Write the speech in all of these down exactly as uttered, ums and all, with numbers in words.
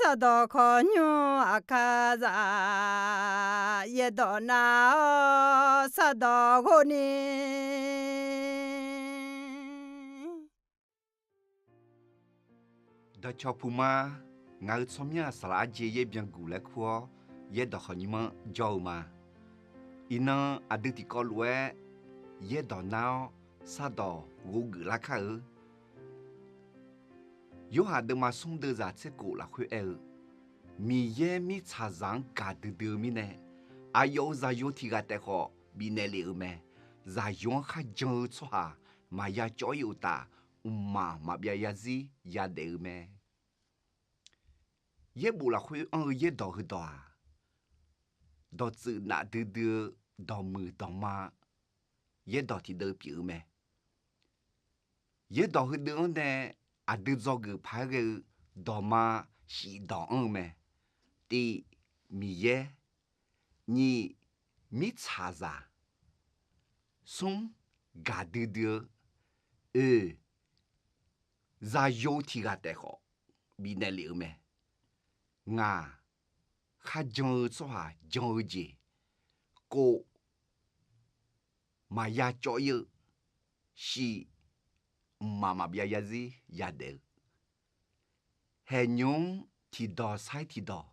Sardawq khawqnymr aqkar za, yaerdawq nar-awr sardawq ghov ni. Dawqcawq puq ma, ngaq-euq tsawrmyanr-aq saflar arjeq yaer byanguq laer kur-awr, yaerdawq khawqnymr-anr jawr-eu ma. Iqnan aqdui tiqkawv lof-aer yaerdawq nar-awr sardawq ghov geuf lar kar-eu. Yorhaq deuvma smr deuvzaq tser kof lafkhoer aer-eu, Miqyaer mirtsaqzaq-anr gaqdui dui-eu mirnae, aqyawf-euq zaqyo tiq ghaq taef khawf bifnaeq lef-euq mae. Zaqyo-anr kharjan-eu tsawrhaq maqya cawv-ir uqtaf, mqmaq maqbyav yarzir yadaef-eu mae. Yaerbof lafkhoer anr-eu yaerdawq heudawq-aq, dawqtsuif nafdui dui-eu dawqmuiq dawqma yaerdawq tiqdeuv pyeuf-eu mae. Yaerdawq heudeuv-anr nae aqdui dzawgeuf paq-aer ghae-eu dawqma shif dawq anr-eu mae. Tiv, Miqyaer. Nyiq, mirtsaqzaq. Smr, gaqdui dui-eu. Oeq, zaqyo tiq ghaq taef khawf bifnaeq lef-eu mae. Ngaq, kharjan-eu tsawrhaq jan-eu jeq. Kof, maqya cawv-ir-eu. Shif, mqmaq maqbyav yarzir yadaef-eu. Haeqnymr tiqdawq sar-ir tiqdawq,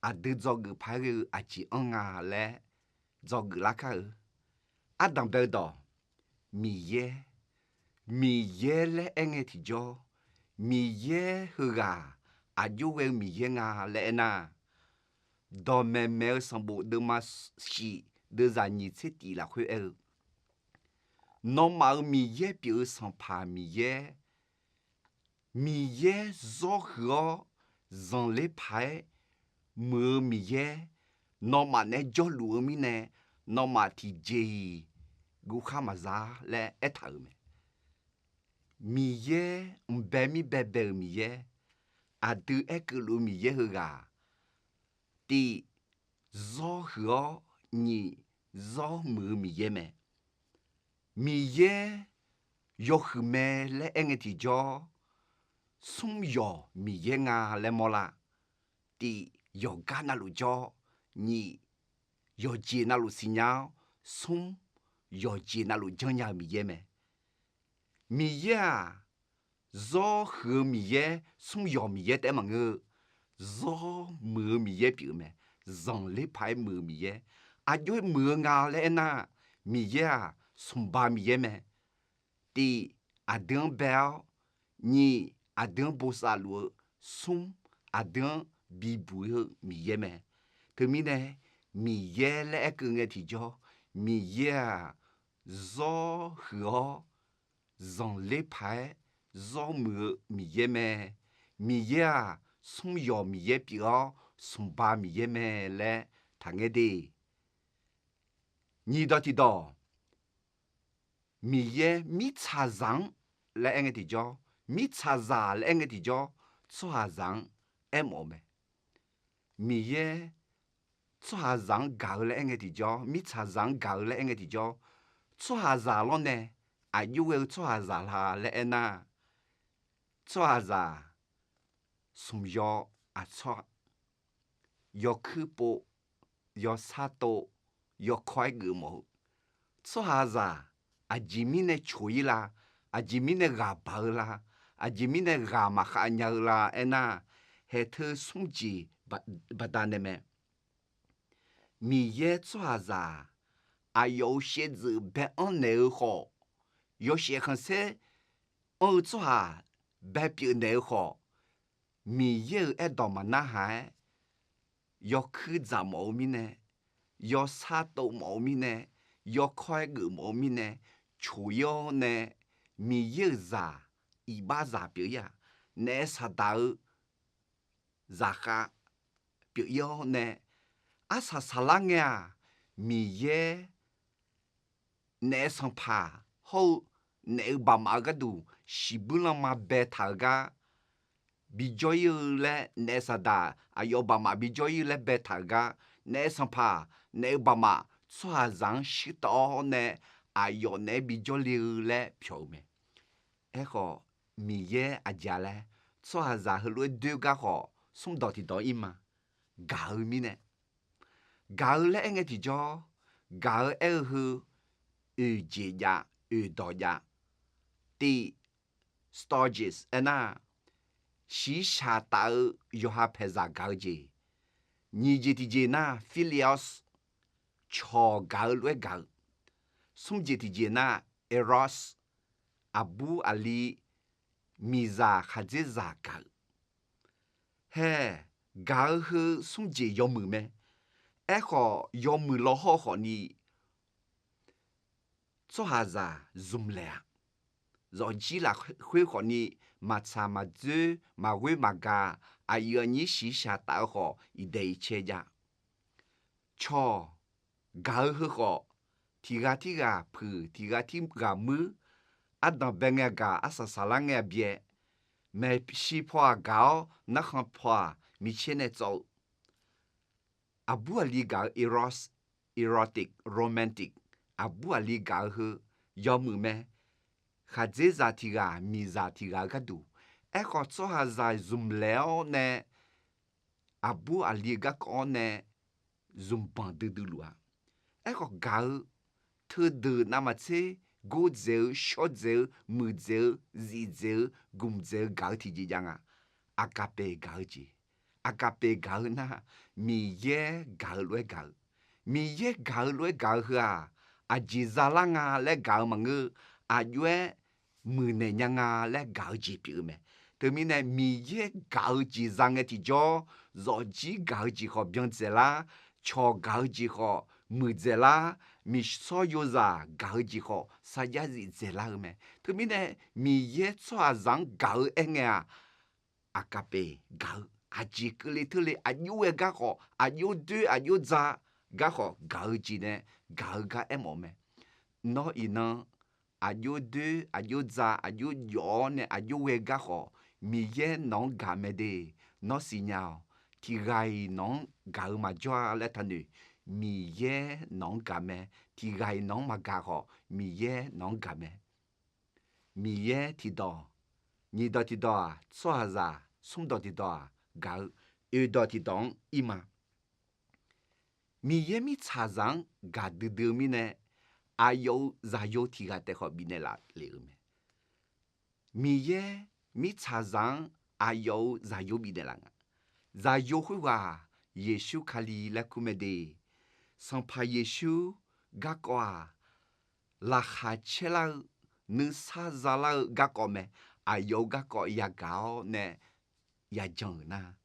aqdui dzawgeuf paq-aer ghae-eu aqjeq anr nga laer dzawgeuf lar kar-eu. Ardanq bae-eu dawq, Miqyaer. Miqyaer laer aer ngae tiqjawr, Miqyaer heughaq aqjox ghae-eu Miqyaer nga laer aernar, dawqmaeq maeq-eu sanqbof deuvma shif deuvzaq nyiq tser tif lafkhoer aer-eu, Nawmaf-euq Miqyaer pyeuf-eu Sanqpaq Miqyaer, Miqyaer zawrhuiq-awr zanqler paq-aer muiq-eu Miqyaer, nawmaf naeq-aer jawrluf-eu mirnae, nawmaf tiqjeq-iq guvkhar maqza laer aertaq-euq mae. Miqyaer mqbae mirbae bae-euq Miqyaer, aqdui aerkeuv luf-eu Miqyaer heughaq, tiv, zawrhuiq-awr nyiq, zawr muiq-eu Miqyaer mae. Miqyaer yawhuiq mae laer aer ngae tiqjawr, smr yawq Miqyaer nga laer mawrlar. Tiv, yawqgar navluf jawr, nyiq, yawqjeq navluf siqnya-awr, smr, yawqjeq navluf janrnya-eu Miqyaer mae. Miqyaer-aq, zawrhuiq-eu Miqyaer, smr yawq Miqyaer taef-aer maqngeur-eu, zawr muiq-eu Miqyaer pyeuf-eu mae. Zanqler paq-aer muiq-eu Miqyaer. Aqjox-aer muiq-eu nga laer aernar, Miqyaer-aq, smqba Miqyaer mae. Tiv, aqdui-anr bae-awr, nyiq, aqdui-anr bosav luf-eu, smr, aqdui-anr bibuq-ir-eu Miqyaer mae. Teumirnae, Miqyaer laer aerkeuv ngae tiqjawr, Miqyaer-aq, zawrhuiq-awr zanqler paq-aer zawr muiq-eu Miqyaer mae. Miqyaer-aq, smr yawq Miqyaer pyeuf-awr smqba Miqyaer mae laer taqngaer de. Nyiq dawq tiqdawq, Miqyaer mirtsaqzaq-anr laer aer ngae tiqjawr, mirtsaqzaq laer aer ngae tiqjawr, tsawrhaqzaq-anr aermawf-eu mae. Miqyaer tsawrhaqzaq-anr gaq-eu laer aer ngae tiqjawr, mirtsaqzaq-anr gaq-eu laer aer ngae tiqjawr, tsawrhaqzaq lawrnae aqjox ghae-eu tsawrhaqzaq la laer aernar, tsawrhaqzaq smq yaw aqtsawr, yawkuir pov, yawsar tov, yawkawr-aer geufmawf-eu tsawrhaqzaq, aqjeq mirnae coq-ir la? Aqjeq mirnae ghaq baq-eu la? Aqjeq mirnae ghaq maqkhav nya-eu la aernar, haeqteu smr jeq baqdanae mae. Miqyaer tsawrhaqzaq-aq, aqyawf-euq shaevdzeuf bae-anr naeq-eu khawf, yawshaef khanqsaer anr-eu tsawrhaq baepyeuf naeq-eu khawf, Miqyaer-euq aerdawq maqnarhaq-aer, yawkuir dzaq mawf-eu mirnae, yawsar tov mawf-eu mirnae, yawkawr-aer geufmawf-eu mirnae, coq-ir-awr nae, Miqyaer-euq zaq, iqbaxzaq pyeuf-ir-aq, naef saqdaq-eu zaqkhav pyeuf-ir-awr nae, arsaq saqlar ngae-aq, Miqyaer naef sanqpaq hawr-eu naef-eu baqmaf-eu gharduq shiqbuir lanma baetaq-euq gar bijawr-ir-eu laer, naef saqdaq aqyawf baqmaf bijawr-ir laer baetaq-euq gar, naef sanqpaq, naef-eu baqmaf tsawrhaqzaq-anr shuirtawv-awr nae, aqyawf naeq-aer bijawr le-eu laer pyawq-eu mae. Aerkhawf, Miqyaer aqjeq laer, tsawrhaqzaq heulof-aer doer gar khawf, smrdawq tiqdawq ir ma. Gaq-eu mirnae, gaq-eu laer aer ngae tiqjawr, gaq-eu aer-eu heu, oeqjeq jav, oeqdawq jav, tiv, stages aernar, shiqshaq taf-eu yawqha paeqzaq gaq-eu jeq. Nyiq jeq tiqjeq nar philios, cawq gaq-eu lof-aer gaq-eu. Smr jeq tiqjeq nar eros, aqbur aqli, miqzaq khaqdzerzaq gaq-eu. Hae, gaq-eu heu smr jeq yawmuiq mae. Aerkhawf, yawmuiq law hawr khawfni, tsawrhaqzaq zmq laeq-a. Zawqjir lafkhoer khawfni, maqtsaq maqdzoer, maqghoer maqgaq, aqyuif aqnyir shiqshaq taf-eu khawf, iqdaeq iqcae jav. Cawq gaq-eu heu khawf, tiq ghaq tirghaq puiq, tiq ghaq tirghaq muir, ardanq bae ngae aqgaf, arsaq saqlar ngae aqbyaev, maeqshi paw-aq gaq-awr narkhan paw-aq micaer nae tsawv-eu, aqbur aqli gaq-eu eros, erotic, romantic, aqbur aqli gaq-eu heu yawmuiq mae. Khaqdzerzaq tiq ghaq, miqzaq tiq ghaq-eu gharduq. Aerkhawf, tsawrhaqzaq zmq laeq-awr nae, aqbur aqli-eu garkawv-awr nae zmqbanq duidui luf-a. Aerkhawf gaq-eu teudeuq navmaqtser gordzaeq-eu, shawrdzaeq-eu, muiqdzaeq-eu, zifdzaeq-eu, gmqdzaeq-eu gaq-eu tiqjeq jav nga. Aqgaqpeq gaq-eu jeq. Aqgaqpeq gaq-eu nar, Miqyaer gaq-eu lof-aer gaq-eu. Miqyaer gaq-eu lof-aer gaq-eu heu-aq, aqjeq zalar nga laer gaq-eu maqngeur, aqjox-aer muiqnaeq nya nga laer gaq-eu jeq pyeuf-eu mae. Teumirnae Miqyaer gaq-eu jeq za ngae tiqjawr, zawqjir gaq-eu jeq khawf byan dzaeqlar, cawq gaq-eu jeq khawf muiqdzaeqlar, miqshawr yozaq gaq-eu jeq khawf sarjax zifdzaeqlar-eu mae. Teumirnae Miqyaer tsawrhaqzaq-anr gaq-eu aer ngae-aq, aqgaqpeq gaq-eu, aqjeq keuvle teurle aqjox ghae gar khawf, aqjox doer aqjox dza gar khawf gaq-eu jeq nae gaq-eu gar aermawf-eu mae. Nawr iqnan aqjox doer aqjox dza aqjox jawf-awr nae aqjox ghae gar khawf, Miqyaer nawq-anr gaq mae de. Nawr siqnya-awq. Tiq ghaq-iq nawq-anr gaq-eu maqjawr-a laer taqnoeq. Miqyaer nawq-anr gaq mae. Tiq ghaq-iq nawq-anr maqgaq khawf, Miqyaer nawq-anr gaq mae. Miqyaer tiqdawq, nyiq dawq tiqdawq-aq, tsawrhaqzaq, smr dawq tiqdawq-aq gaq-eu, oeq dawq tiqdawq-anr ir ma. Miqyaer mirtsaqzaq-anr gaqdui dui-eu mirnae, aqyawf-euq zaqyo tiq ghaq taef khawf bifnaeq laf le-eu mae. Miqyaer mirtsaqzaq-anr aqyawf-euq zaqyo bifnaeq laf nga. Zaqyo khoerghaq-aq, Yeqsur Kali laer kur mae de. Sanqpaq Yeqsur garkawv-aq, laqkhaq caerlar-eu, nuisar zalar-eu garkawv mae. Aqyawf-euq garkawv yagaq-awr nae yajan-euq nar,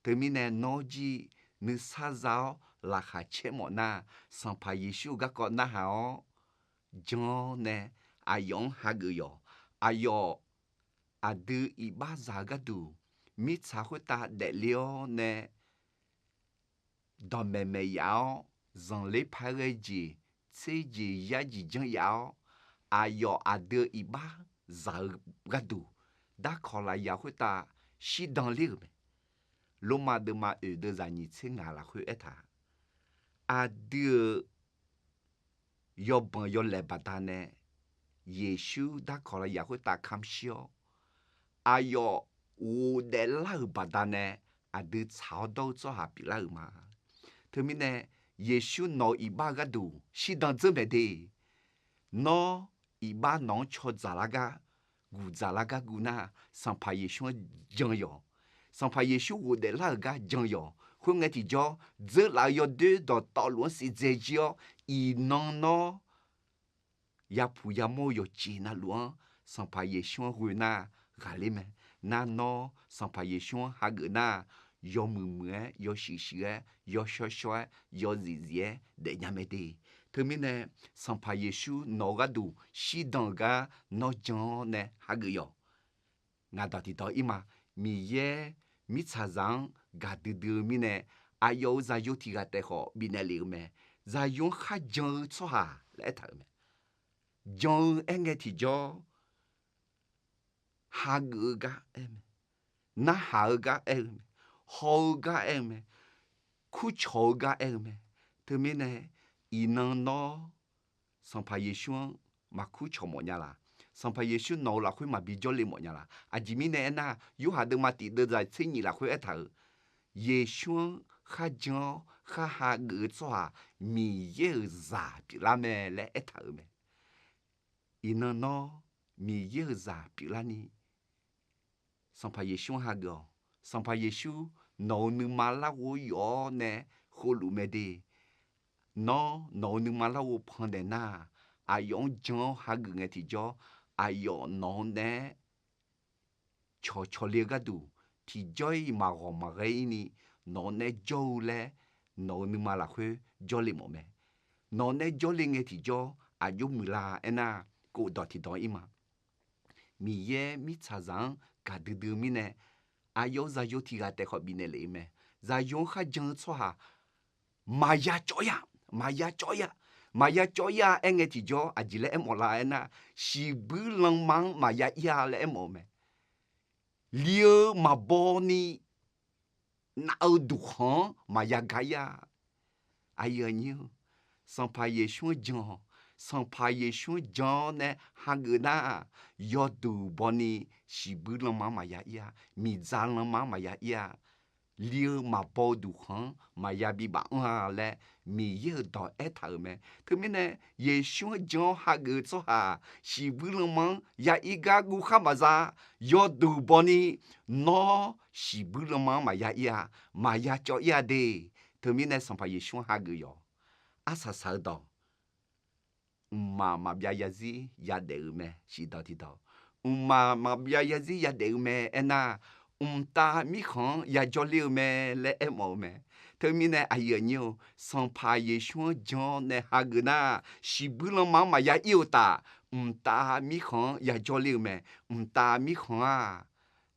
teumirnae nawr jir nuisar za-awr laqkhaq caer mawf nar, Sanqpaq Yeqsur-euq garkawv narhaq-awr jan-awr nae aqyawf-anr hageuf yawq. Aqyawf aqdui iqbax zaq-eu gharduq mirtsaq khoertav daefle-awr nae dawqmaeq maeq yaf-awr, zanqler paq-aer ghae jeq, tser jeq yar jeq janr yaf-awr, aqyawf aqdui-eu iqbax zaq-eu gharduq, darkawq lafyaq khoertav shirdan ler-euq mae. Lormav deuvma oeq deuvzaq nyiq tser ngaq lafkhoer aertaq, aqdui-euq yawbanq yawlaeq baqdanae Yeqsur darkawq lafyaq khoertav kamq shir-awr, aqyawf ghofdaef lar-euq baqdanae aqdui tsaq-awr dawr-eu tsawrhaq pyeuflar-euq ma. Teumirnae Yeqsur nawq-euq iqbax-eu gharduq shirdan dzeur maeq de. Nawr iqbax nawq-anr caw dzaqlar gar, guq dzaqlar gar guv nar, Sanqpaq Yeqsur-anr jan yawq. Sanqpaq Yeqsur ghofdaef lar-euq gar jan yawq. Khoerngae tiqjawr, dzeurlaf-eu yawdoer dawqtawvluf-anr siqdzae jir-awr, iqnan nawr yapuq yamawr-eu yawqjeq navluf-anr Sanqpaq Yeqsur-anr ghoe nar ghaqler mae. Nar nawr Sanqpaq Yeqsur-anr hageuf nar, yawmuiq muiq-aer, yawshuif shuif-aer, yawshawr shawr-aer, yawzif zif-aer daefnya mae de. Teumirnae Sanqpaq Yeqsur nawq-eu gharduq shirdan-euq gar nawr jan-awr nae hageuf yawq. Ngaq dawq tiqdawq ir ma. Miqyaer mirtsaqzaq-anr gaqdui dui-eu mirnae, aqyawf-euq zaqyo tiq ghaq taef khawf bifnaeq lef-eu mae. Zaqyo-anr kharjan-eu tsawrhaq laer aertaq-euq mae. Jan-eu aerngae tiqjawr, hageuf-eu gar aer mae, narhaq-eu gar aer-eu mae, haw-eu gar aer-eu mae, kurcawq-eu gar aer-eu mae. Teumirnae iqnan nawr Sanqpaq Yeqsur-anr maqkur cawq mawf nya laq? Sanqpaq Yeqsur nawq-eu lafkhoer maqbi jawrle mawf nya la? Aqjeq mirnae aernar, Yorhaq deuvma tiq deuv zaq tser nyiq lafkhoer aertaq-euq, Yeqsur-anr kharjan-awr kharha geuf-eu tsawrhaq Miqyaer-euq zaq pyeuflar mae laer aertaq-euq mae. Iqnan nawr Miqyaer-euq zaq pyeuflarni Sanqpaq Yeqsur-anr hageuf-awq. Sanqpaq Yeqsur nawq-euq nuima larghov yawf-awr nae khovluf mae de. Nawr nawq-euq nuima larghov pannaeq nar-aq, aqyawf-anr jan-awr hageuf ngae tiqjawr, aqyawf nawq-anr nae-aer cawqcawq le-eu gharduq, tiqjawr-iq maqghawq maqghae-ir ni nawq-anr nae-aer jawr-eu laer nawq-euq nuima lafkhoer jawrle mawf mae. Nawq-anr nae-aer jawrle ngae tiqjawr aqjox muiqlar aernar, kov dawq tiqdawq-ir ma. Miqyaer mirtsaqzaq-anr gaqdui dui-eu mirnae, aqyawf-euq zaqyo tiq ghaq taef khawf bifnaeq lef-eu mae. Zaqyo-anr kharjan-eu tsawrhaq maqya cawv-ir-a, maqya cawv-ir-a, maqya cawv-ir-a aer ngae tiqjawr aqjeq laer aermawf lar aernar, shiqbuir lanma-anr maqya ir-a laer aermawf-eu mae. Li-eu maqbaw ni nav-eu duqkhanq-anr maqya gar-ir-a. Aqyuif aqnyir-eu, Sanqpaq Yeqsur-anr jan-awq. Sanqpaq Yeqsur-anr jan-awr nae hageuf nar-aq, yawduq baw ni shiqbuir lanma-anr maqya ir-a, miqdzaq lanma-anr maqya ir-a, li-eu maqbaw-eu duqkhanq-anr maqya bibaf anr-a laer Miqyaer-euq dawq aertaq-euq mae. Teumirnae Yeqsur-anr jan-awr hageuf-eu tsawrhaq shiqbuir lanma-anr ya ir gar guv khar maqza. Yawduq baw ni nawr shiqbuir lanma-anr maqya ir-a, maqya cawv ir-a de. Teumirnae Sanqpaq Yeqsur-anr hageuf yawq. Arsaq saq-eu dawq, mqmaq maqbyav yarzir yadaef-eu mae. Shiqdawq tiqdawq, mqmaq maqbyav yarzir yadaef-eu mae aernar, mqtav mirkhanq-anr yajawr ler-eu mae laer aermawf-eu mae. Teumirnae aqyuif aqnyir-eu, Sanqpaq Yeqsur-anr jan-awr nae hageuf nar, shiqbuir lanma-anr maqya ir-eu uqtaf, mqtav mirkhanq-anr yajawr ler-eu mae. Mqtav mirkhanq-aq,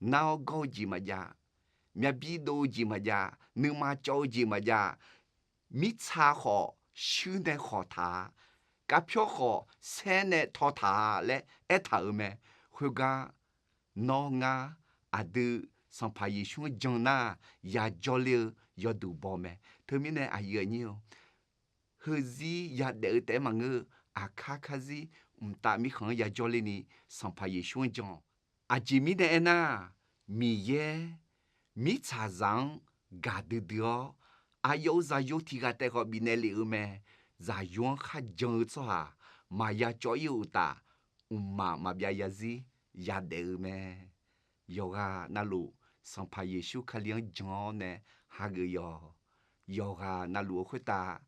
nar-awr gawr-eu jeq maqjav, myavbir dov-eu jeq maqjav, nuima cawv-eu jeq maqjav, mirtsa khawf shuir nae khawq taq-a, kavpyawr khawf saer nae taw taq-a laer aertaq-euq mae. Khoergar nawr ngar aqdui Sanqpaq Yeqsur-anr jan nar, yajawr ler-eu yawduq baw mae. Teumirnae aqyuif aqnyir-eu, heuzir yadaef-eu taef-aer maqngeur-eu, aqkar karzir mqtav mirkhanq-anr yajawr ler ni Sanqpaq Yeqsur-anr jan-awq. Aqjeq mirnae aernar, Miqyaer mirtsaqzaq-anr gaqdui dui-awr, aqyawf-euq zaqyo tiq ghaq taef khawf bifnaeq lef-eu mae. Zaqyo-anr kharjan-eu tsawrhaq maqya cawv ir-eu uqtaf, mqmaq maqbyav yarzir yadaef-eu mae. Yawqghaq navluf Sanqpaq Yeqsur Kali-anr jan-awr nae hageuf yawq. Yawqghaq navluf-eu khoertav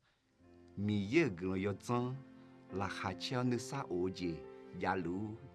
Miqyaer-euq guiqlanq yawdzanr laqkhaq caer-awr nuisar of-eu jeq javluf-ur.